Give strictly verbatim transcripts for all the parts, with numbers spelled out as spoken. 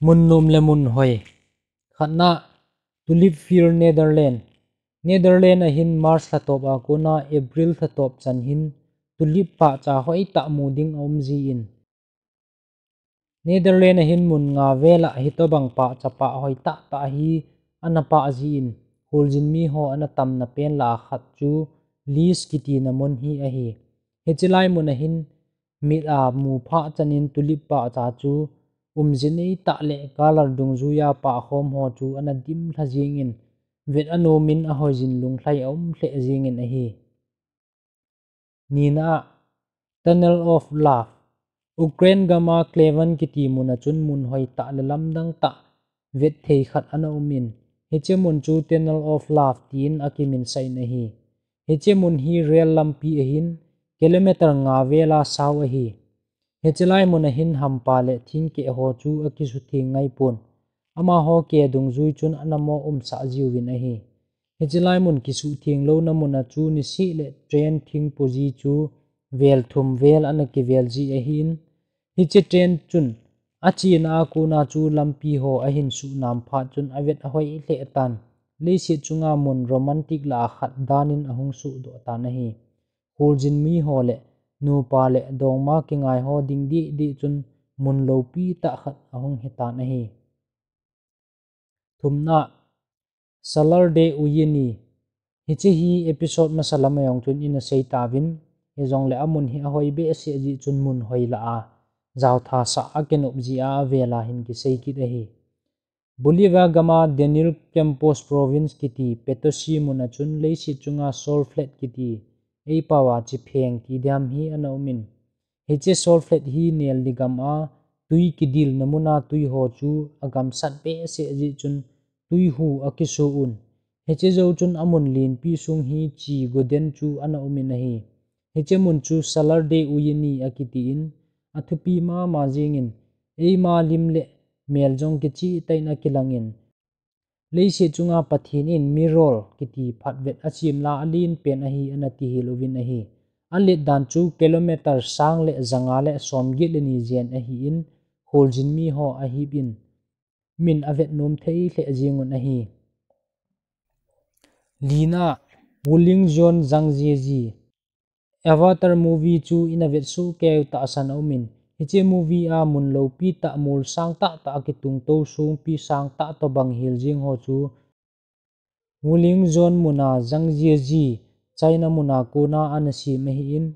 Mun nom le mun hoi. Khatna, Tulip Field, Netherlands. Netherlands a hin March lhatop a kona April lhatop chan hin tulip pahcha hoitah mu ding aum jin, Netherlands a hin mun nga vel a hitobang pahcha pah hoitah tah hi ana pah jin, kholjin mi ho ana tamna pen lah a khat chu Lis kitina mun hi ahi. Hiche lai mun a hin mit a mu phah chan in tulip pahcha chu umjin ei tah le colour dungjuia pah khom ho chu ana dim lha jingin, vet anom in ahoijin lunglhai aum lheh jingin ahi. Nina, Tunnel of Love. Ukraine gam a Kleven kiti mun a chun mun hoitah le lamdang tah vet thei khat ana um in, hiche mun chu Tunnel of Love tin akimin sah in ahi. Hiche mun hi rail lampi ahin, kilometer nga vel a sao ahi. Hiche lai mun a hin hampa le thingkeh ho chu akisutheng ngai pon. Amaho keh dungjui chun ana mo umsah jiuvin ahi. Hiche lai mun kisutheng louna mun a chu nisih le train thingpo ji chu vel thum vel ana kivel ji ahin, hiche train chun achena a kona chu lampi ho ahin suhnam phat chun avet ahoi lheh tan. Leiset chunga mun romantic lah a khat dan in ahung suhdoh tan ahi. Kholjin mi ho le nupa le dongma kingai ho ding dih dih chun mun loupi tah khat ahung hitan ahi. Thumna, Salar de Uyuni. Hiche hi episode masa lam a jong chun ina sei tauvin, hijongle amun hi ahoi behseh jeh chun mun hoi lah a, jaotha sah a kinop jeh a avel a hin kisei kit ahi. Bolivia gam a Daniel Campos Province kiti Potosi mun a chun leiset chunga salt flat kiti, eipao a chipheng ti diam hi ana um in, hiche salt flat hi neldi gam a tui kidilna mun a tui ho chu agamsat behseh jeh chun tui hu akiso un. Hiche jou chun amun lenpi sung hi chi goden chu ana um in ahi. Hiche mun chu Salar de Uyuni akiti in, athupi mama jingin, eima lim le mel jong kicheh tah in akilang in, leiset chunga Pathen in mirror kiti phatvet asem la alen pen ahi ana tihil uvin ahi. Alet dan chu kilometer sang le janga le somget le ni jen ahin, kholjin mi ho ahip in, min avet nom thei lheh jing un ahi. Lina, Wuling Jon Zhangjiajie. Avatar movie chu ina vetsoh keu tahsan aum in, hiche movie a mun loupi tah, mol sang tah tah a kitungtou songpi sang tah tobang hel jing ho chu Wuling Jon mun a Zhangjiajie, China mun a kona ana sem ahin,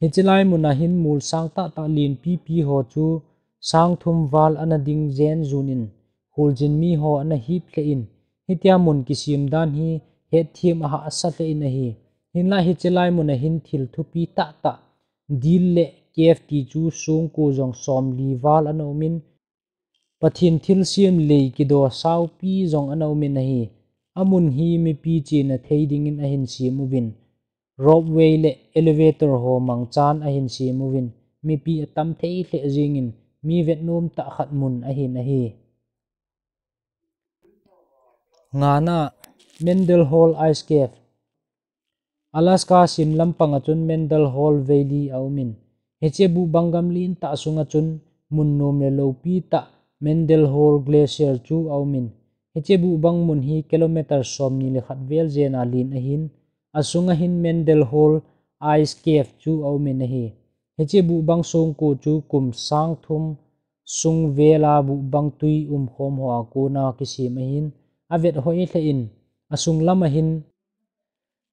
hiche lai mun a hin mol sang tah tah lenpi pi ho chu sang thum val ana ding jen jun in, kholjin mi ho ana hip lheh in, hitia mun kisem dan hi hetthem ahahsa lheh in ahi. Hinlah hiche lai mun a hin thil thupi tah tah, dil le cave ti chu songko jong somli val ana um in, Pathen thilsem lei kido saupi jong ana um in ahi. Amun hi mipi chena thei dingin ahin sem uvin, ropeway le elevator ho mangchan ahin sem uvin, mipi atam thei lheh jingin, mi vetnom tah khat mun ahin ahi. Ngana, Mendenhall Ice Cave. Alaska sim lampang a chun Mendenhall Valley aum in, hiche buhbang gam lentah sunga chun mun nom le loupi tah Mendenhall Glacier chu aum in, hiche buhbang mun hi kilometer somni le khat vel jen a len ahin, asunga hin Mendenhall Ice Cave chu aum in ahi. Hiche buhbang songko chu kum sang thum sung vel a buhbang tui umkhom ho a kona kisem ahin, avet hoi lheh in, asung lam a hin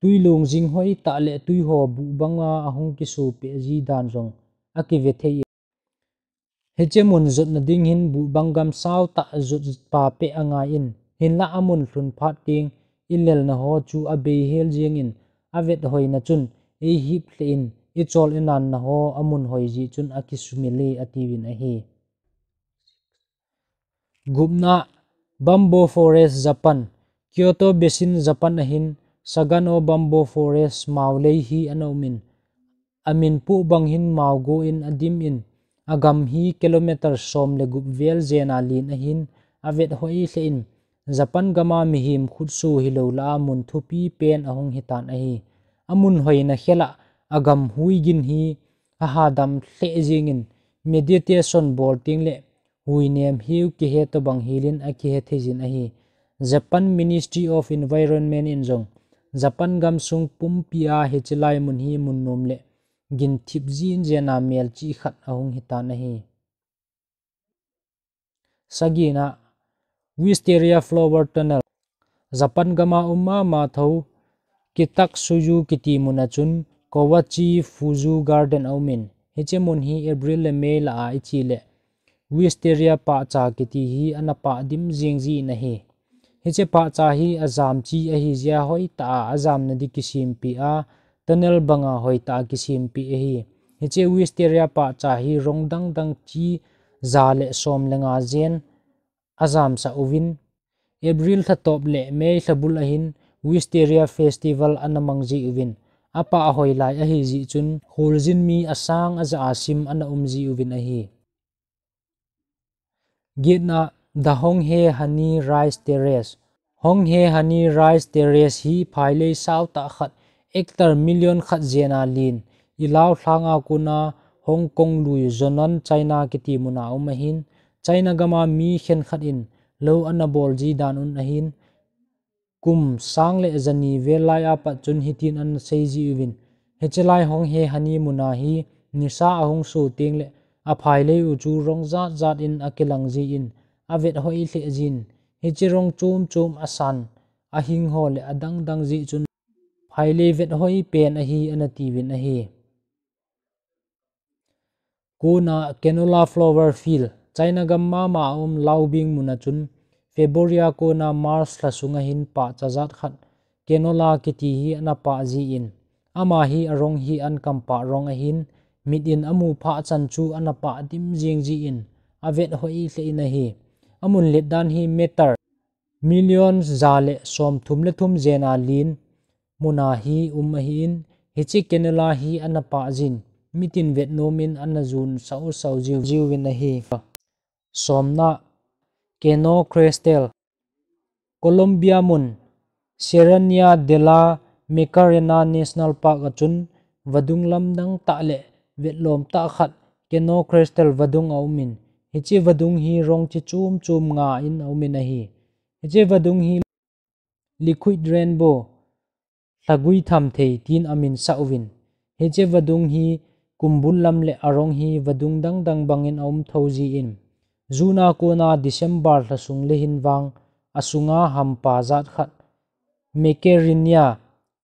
tui long jing hoitah le tui ho buhbang a ahung kiso peh ji dan jong akive thei in, hiche mun jotna ding hin buhbang gam sao tah jot pa peh angai in, hinlah amun lhun phat teng ilelna ho chu abei hel jingin, avet hoina chun eihip lheh in, ichol inanna ho amun hoi jeh chun akisumil e atiuvin ahi. Gupna, Bamboo Forest Japan. Kyoto Basin Japan a hin Sagano Bamboo Forest mao lei hi ana um in, amin poh bang hin mao go in adim in, agam hi kilometer som le gup vel jen a len ahin, avet hoi lheh in, Japan gam a mihem khutso hilou lah a mun thupi pen ahung hitan ahi. Amun hoina khel a agam huigin hi ahadam lheh jingin, meditation bol teng le huinem hiu kihe tobang hilin akihe theijin ahi. Japan Ministry of Environment in jong Japan gamsung pumpia hiche lai mun hi mun nom le ginthip jin jena melchih khat ahung hitan ahi. Sagina, Wisteria Flower Tunnel. Japan gama um mama tho Kitaksuyu kiti muna chun Kowachi Fuzu Garden aumin. Hiche mun hi April le May la a ichi le Wisteria pahcha kiti hi ana pah dim jing jin ahi. Hiche pahcha hi ajam chi ahi jeh a hoitah a ajamna di kisempi a, tunnel banga hoitah a kisempi ahi. Hiche Wisteria pahcha hi rong dang dang chi ja le som le nga jen ajamsah uvin, April lhatop le May lhabul ahin Wisteria Festival ana mang ji uvin, apah ahoi lai ahi jeh chun kholjin mi asang aja a sim ana um ji uvin ahi. Getna, The Honghe Honey Rice Terrace. Honghe Honey Rice Terrace hi phailei sautah khat, hectare million khat jena len, Ilau lhanga kona Hong Kong lui Jonan, China kiti muna um ahin, China gama mi khenkhat in lou ana bol ji dan un ahin, kum sang le jani vel lai apat chun hitin ana sei ji uvin, hiche lai Honghe Honey muna hi nisa ahung so teng le aphailei u chu rong jat jat in akilang jin, avet hoi lheh jin, hiche rong chom chom asan, ahing ho le adang dang jeh chun phailei vet hoi pen ahi ana tiuvin ahi. Kona Canola Flower Field, China gam mama a um Laobing muna chun February a kona March lha sunga hin pahcha jat khat Canola kiti hi ana pah jin, ama hi arong hi ankam pah rong ahin, mit in amu phah chan chu ana pah dim jing jin, avet hoi lheh in ahi. Amun let dan hi meter million ja le som thum le thum jena len muna hi um ahin, hiche Canola hi ana pah jin, mitin vet nom in ana jun sau sau jiu jiu vin ahi. Somna, Cano Crystal. Colombia mun, Serranía de la Macarena National Park a chun vadung lamdang tah le vetlom tah khat, Cano Crystal vadung aumin, hiche vadung hi rong chi chom chom nga in aumin ahi. Hiche vadung hi Liquid Rainbow, lhagui tham thei, tin amin sah uvin. Hiche vadung hi kumbul lam le arong hi vadung dang dang bangin aum tho jin, June a kona December lha sung le hin vang asunga hampa jat khat, Macarenia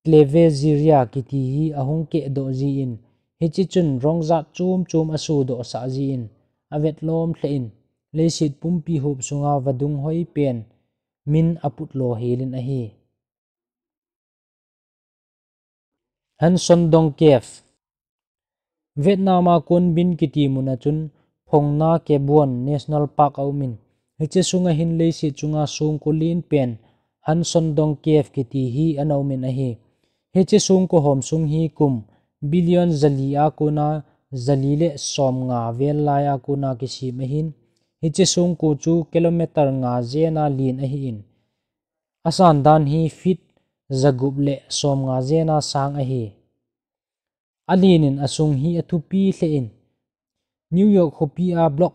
clavigeria kiti hi ahung kehdoh jin, hiche chun rong jat chom chom asodoh sah jin, avet lom lheh in, leiset pumpi huop sunga vadung hoi pen min aput lo helin ahi. Hang Son Doong Cave. Vietnam a Kon Bin kiti muna chun Phong Nha Khe Buang National Park aumin, hiche sunga hin leiset chunga songko len pen Hang Son Doong Cave kiti hi ana umin ahi. Hiche songko hom sung hi kum billion jali a kona, jali le som nga vel lai a kona kisem ahin, hiche songko chu kilometer nga jena len ahin, asan dan hi feet jagup le som nga jena sang ahi. Alen in asung hi athupi lheh in, New York khopi a block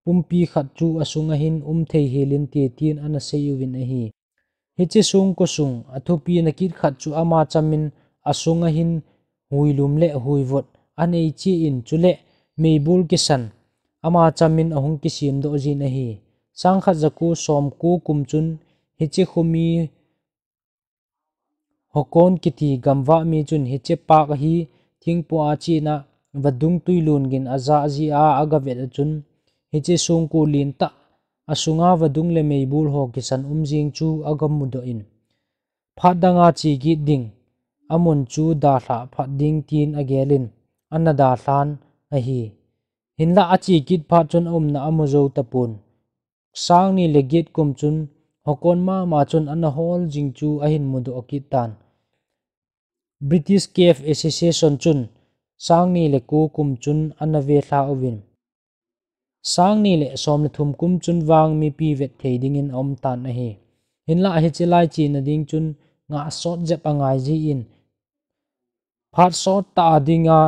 pumpi khat chu asunga hin um thei helin te, tin ana sei uvin ahi. Hiche songko sung athupina kit khat chu ama chamin asunga hin huilum le huivot anei cheh in, chule meibol kisan ama chamin ahung kisem doh jin ahi. Sang khat jako som ko kum chun hiche khomi Hokon kiti gamvah mi chun hiche park hi thingpua chena vadung tuilun gin ajah jeh a agavet a chun, hiche songko len tah asunga vadung le meibol ho kisan um jing chu agamudoh in, phat danga che kit ding, amun chu dalhah phat ding, tin agel in ana dalhan ahi. Hinlah ache kit phat chun aumna amu jou tapon. Sang ni le get kum chun Hokon mama chun ana hol jing chu ahin mudoh kit tan. British Cave Association chun sang ni le ko kum chun ana velha uvin, sang ni le som le thum kum chun vang mipi vet thei dingin aum tan ahi. Hinlah hiche lai chena ding chun ngah sot jep angai jin, phat sot tah a dinga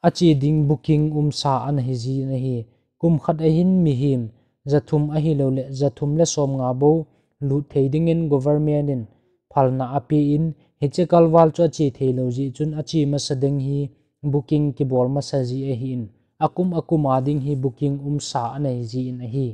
ache ding booking umsa ana hi jin ahi. Kum khat ahin mihem jathum ahilouleh jathum le somnga bou lut thei dingin government in phalna apen, hiche kalval chu ache theilou jeh chun ache masa ding hi booking kibol masa ji ahin, akum akum a ding hi booking umsa anei jin ahi.